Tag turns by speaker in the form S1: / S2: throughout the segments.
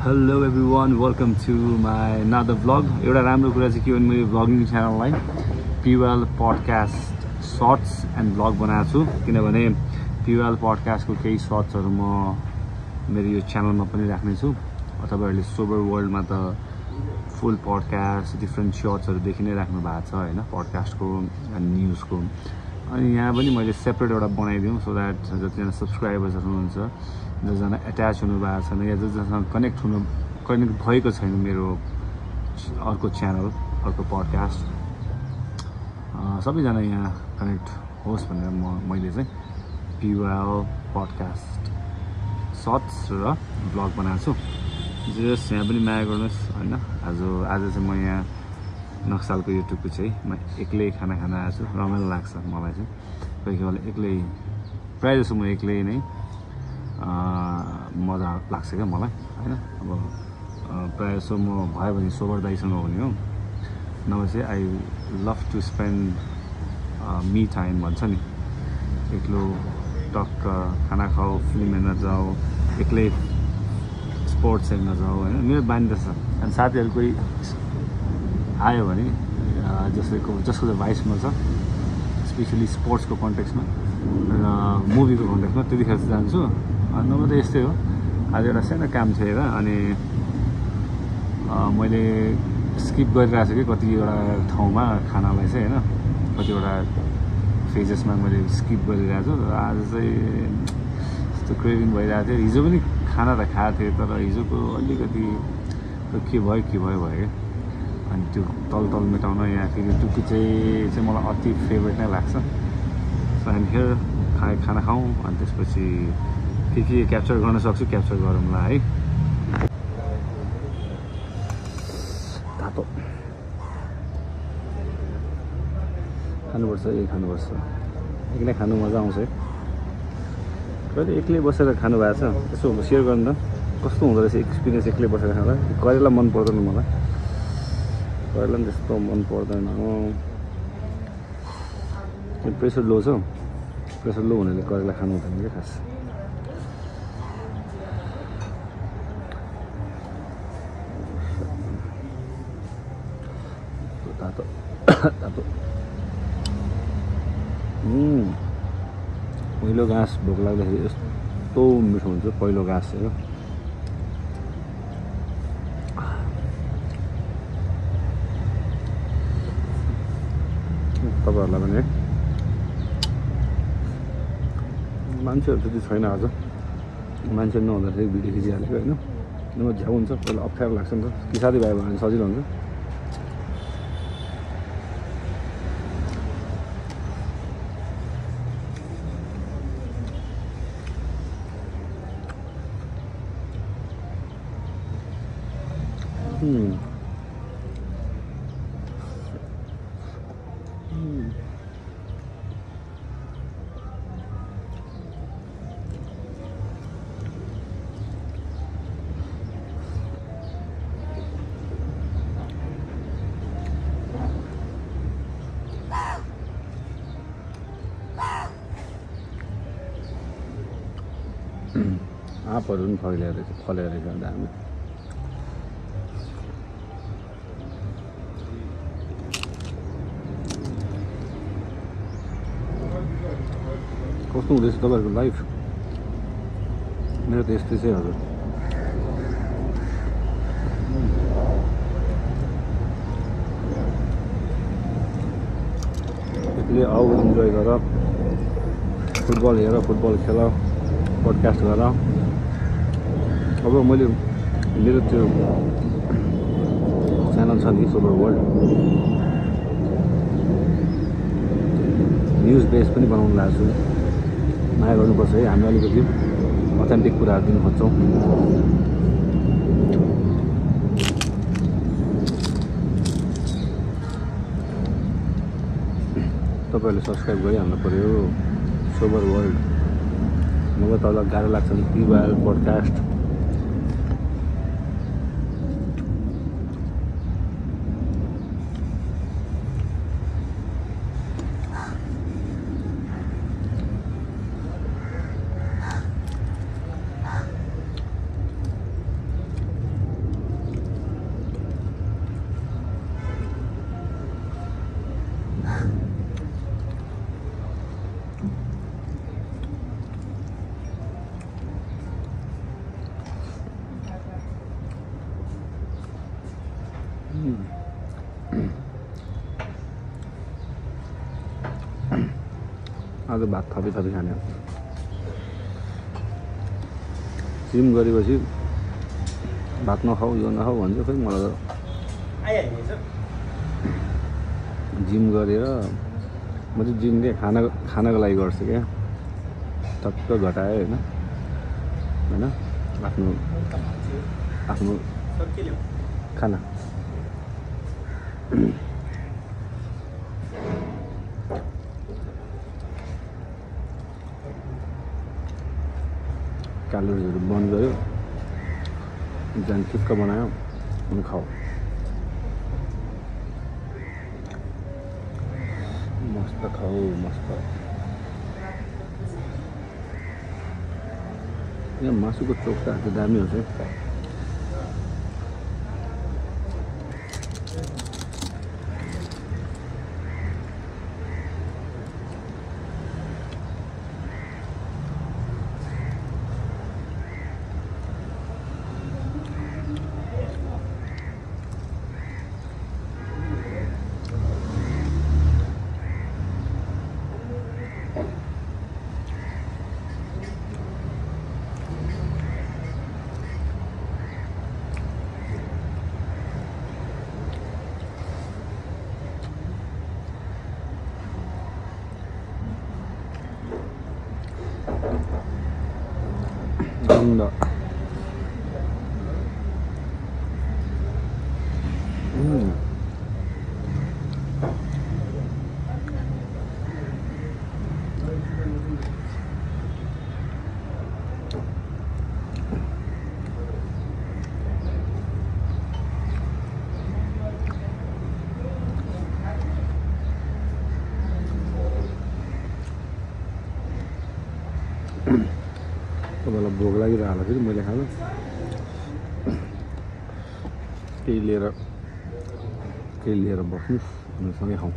S1: Hello everyone, welcome to my another vlog. एउटा राम्रो कुरा चाहिँ के भने मैले भ्लगिङ च्यानललाई पिवाल पडकास्ट सर्ट्स एन्ड भ्लग बनाएको छु, किनभने पिवाल पडकास्टको केही सर्ट्सहरू म मेरो यो च्यानलमा पनि राख्नेछु। तपाईँहरूले सोबर वर्ल्डमा त फुल पडकास्ट डिफ्रेन्ट सर्ट्सहरू देखि नै राख्नु भएको छ होइन, पडकास्टको एन्ड न्युजको। अनि यहाँ पनि मैले सेपरेट एउटा बनाइदिउँ सो द्याट जतिजना सब्सक्राइबर्सहरू हुनुहुन्छ, जसजना एट्याच हुनुभएको छैन या जससँग कनेक्ट भएको छैन मेरो अर्को च्यानल, अर्को पडकास्ट, सबैजना यहाँ कनेक्ट होस् भनेर मैले चाहिँ पिवाल पडकास्ट सर्ट्स र भ्लग बनाएको छु। जस यहाँ पनि माया गर्नुहोस् होइन। आज चाहिँ म यहाँ नक्सालको यो टुप्पो चाहिँ म एक्लै खाना खान आएको छु। रमाइलो लाग्छ मलाई चाहिँ, कोही कोही बेला एक्लै, प्रायः जस्तो म एक्लै नै मजा लाग्छ क्या मलाई होइन। अब प्रायः जस्तो म भयो भने सोबर दाइसँग हुने हो, नभए चाहिँ I love to spend me time भन्छ नि, एक्लो टक्क खाना खाऊ, फिल्म हेर्न जाऊ, एक्लै स्पोर्ट्स हेर्न जाऊ होइन, मेरो बानी त छ। अनि साथीहरू कोही आयो भने जसको चाहिँ भाइसमा छ, स्पेसली स्पोर्ट्सको कन्टेक्समा र मुभीको कन्टेक्समा, त्यतिखेर चाहिँ जान्छु। नभए त यस्तै हो। आज एउटा सानो काम थियो र अनि मैले स्किप गरिरहेको छु कि कतिवटा ठाउँमा खानालाई चाहिँ होइन, कतिवटा फेजेसमा मैले स्किप गरिरहेको छु। आज चाहिँ यस्तो क्रेभिङ भइरहेको थियो। हिजो पनि खाना त खाएको थिएँ, तर हिजोको अलिकति के भयो क्या। अनि त्यो तल मेटाउन यहाँ फेरि टुप्पी चाहिँ मलाई अति फेभरेट नै लाग्छ। सो हामी फेर खाना खाउँ, अनि त्यसपछि के क्याप्चर गर्न सक्छु क्याप्चर गरौँला है। तातो खानुपर्छ, खानुपर्छ, एक्लै खानु मजा आउँछ है। कहिले एक्लै बसेर खानु भएको छ यसो सेयर गर्नु त, कस्तो हुँदो रहेछ एक्सपिरियन्स एक्लै बसेर खाँदा। करेला मन पर्दैन मलाई, करेला पनि त्यस्तो मन पर्दैन। प्रेसर लो छ, प्रेसर लो हुनेले करेला खानु हुँदैन क्या खास। तातो तातो पहिलो घाँस भोक लाग्दाखेरि यस्तो मिठो हुन्छ पहिलो घाँस चाहिँ। तपाईँहरूलाई पनि है, मान्छेहरू त्यति छैन आज, मान्छे नहुँदाखेरि भिडियो खिचिहालेको होइन। नभए झ्याउ हुन्छ, पहिला अप्ठ्यारो लाग्छ नि त। कि साथीभाइ भयो भने सजिलो हुन्छ। आँपहरू पनि फलेर जाँदा हामी कस्तो हुँदैछ तपाईँहरूको लाइफ? मेरो त यस्तै चाहिँ हजुर। त्यसले आऊ, इन्जोय गर, फुटबल हेर, फुटबल खेल, पडकास्ट गर। अब मैले मेरो त्यो च्यानल छ नि सोबर वर्ल्ड, न्युज बेस पनि बनाउनु लागेको छु। माया गर्नुपर्छ है, हामी अलिकति अथेन्टिक कुराहरू दिन खोज्छौँ। तपाईँहरूले सब्सक्राइब गरिहाल्नु पऱ्यो सोबर वर्ल्ड। मलाई तल गाह्रो लाग्छ नि पिवाल पडकास्ट। आज भात थपी खाने जिम गरेपछि भात नखाऊ यो नखाऊ भन्छ खै मलाई त जिम गरेर म चाहिँ जिम चाहिँ खानको लागि गर्छु क्या टक्क घटायो होइन आफ्नो खाना क्यालोरिजहरू बन्द गर्यो झन् ठिक्क बनायो अनि खाऊ मस्त खाऊ मस्त यहाँ मासुको चोक्टाहरू चाहिँ दामी हुन्छ ganda. तपाईँलाई भोग लागिरहेको होला फेरि मैले खानु केही लिएर बस्नु अनि सँगै खाउँ।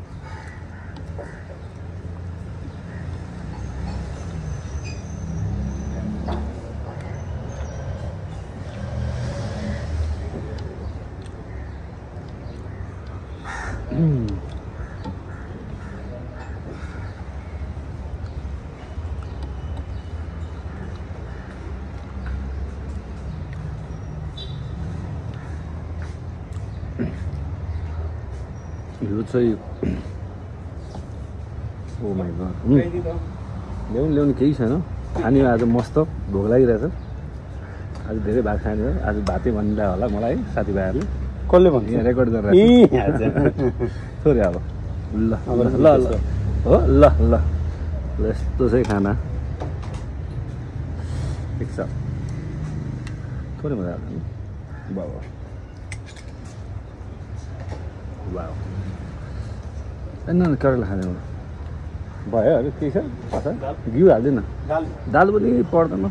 S1: यो चाहिँ ओ माइ गॉड ल्याउनु केही छैन खाने आज मस्त भोक लागिरहेछ। आज धेरै भात खाने आज भातै भनिरहेको होला मलाई साथीभाइहरूले
S2: कसले भन्छ
S1: यहाँ रेकर्ड गरेर थोरै अब ल ल ल हो ल ल ल यस्तो चाहिँ खाना ठिक छ थोरै मजा आउँछ बाबा वाउ न करेला खाने भयो अरू केही छ घिउ हाल्दैन दाल पनि पर्दैन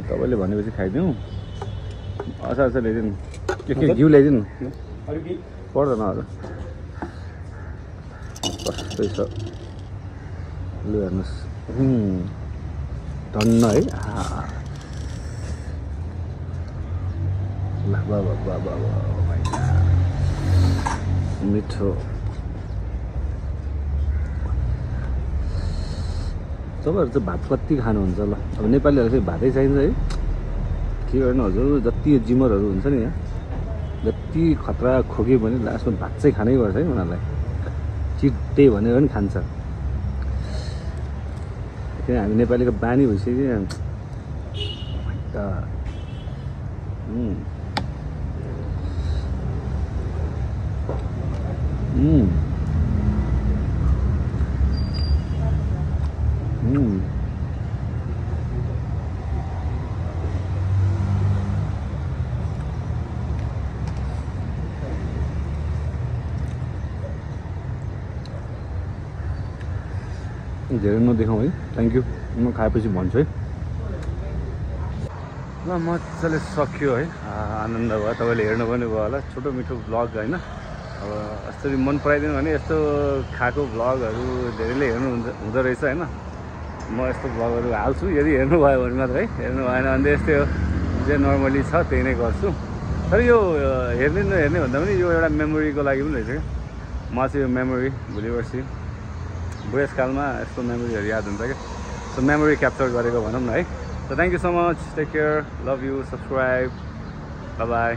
S1: तपाईँले भनेपछि खाइदिउँ अचार ल्याइदिनु के घिउ ल्याइदिनु पर्दैन अरू कस्तै छ लु हेर्नुहोस् धन्न है ल बाबा मिठो तपाईँहरू चाहिँ भात कति खानुहुन्छ ल अब नेपालीहरू चाहिँ भातै चाहिन्छ है के गर्नु हजुर जति जिमरहरू हुन्छ नि यहाँ जति खतरा खोक्यो भने लास्टमा भात चाहिँ खानै पर्छ है उनीहरूलाई चिट डे भनेर पनि खान्छ किन हामी नेपालीको बानी भइसक्यो धेरै नदेखाउँ है थ्याङ्क यू म खाएपछि भन्छु है ल मजाले सक्यो है आनन्द भयो तपाईँले हेर्नु पनि भयो होला छोटो मिठो भ्लग होइन अब यसरी मन पराइदिनु भने यस्तो खाएको भ्लगहरू धेरैले हुँदो रहेछ होइन म यस्तो भ्लगहरू हाल्छु यदि हेर्नुभयो भने मात्रै हेर्नु भएन भने यस्तै हो जे नर्मली छ त्यही नै गर्छु तर यो हेर्ने नहेर्ने भन्दा पनि यो एउटा मेमोरीको लागि पनि रहेछ क्या। म चाहिँ यो मेमोरी भोलि पर्सि बुढेसकालमा यस्तो मेमोरीहरू याद हुन्छ क्या। सो मेमोरी क्याप्चर गरेको भनौँ न है। So thank you so much, take care, love you, subscribe, bye by.